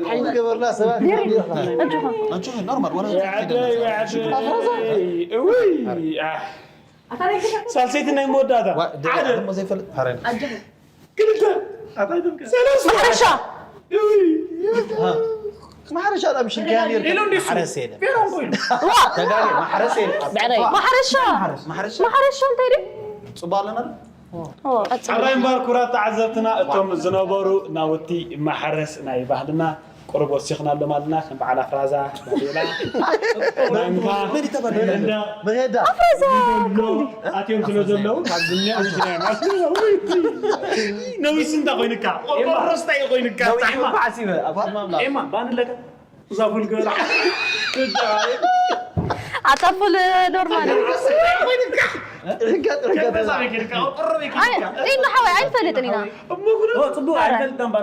ሓይሊ ገበርና ሰባት ኣጆኻ። ኣጆኺ ኖርማል ዋላ ወዓደይ ወዓደይ እውይ ኣሕ። ሳልሰይቲ ናይ መወዳእታ ሓደ እሞ ዘይፈልጥ ፓረን ክልተ ኣታይ ደምከ ሰለስተ ማሕረሻ እውይ ማሕረሻ ዳ ምሽን ከያ ነርካ ኢሉ እንዲሱ ማሕረስ የለ ፌሮን ኮይኑ ተጋገ ማሕረስ የለ ብዕረይ ማሕረሻ ማሕረሻ ማሕረሻ እንታይ ድዩ ጽባ ኣለና ቀጽል ኣራይ እምባር ክቡራት ተዓዘብትና እቶም ዝነበሩ ናውቲ ማሕረስ ናይ ባህልና ቁሩብ ወሲኽናሎም ኣለና ከም በዓል ኣፍራዛ ባዴላ ማንካ እንዳ መሄዳ ኣፍራዛ ሎ ኣትዮም ስለ ዘለዉ ካብ ዝኒያ ዝኒያ ነዊስ እንታይ ኮይንካ ቆርቆሮስ እንታይ ኮይንካ ጣዕማ ዓሲበ ኣባት ማምላ ኤማ ባንድ ለካ እዛ ፉል ገበላ ኣታ ፉል ኖርማል እዩ። ርጋ ርጋ ገዛ ቤት ሄድካ ቆርቆሮ ቤት ኣይ ሄድካ ኢና ሓወይ ኣይንፈልጥን ኢና ጽቡቅ ኣይፈልጣም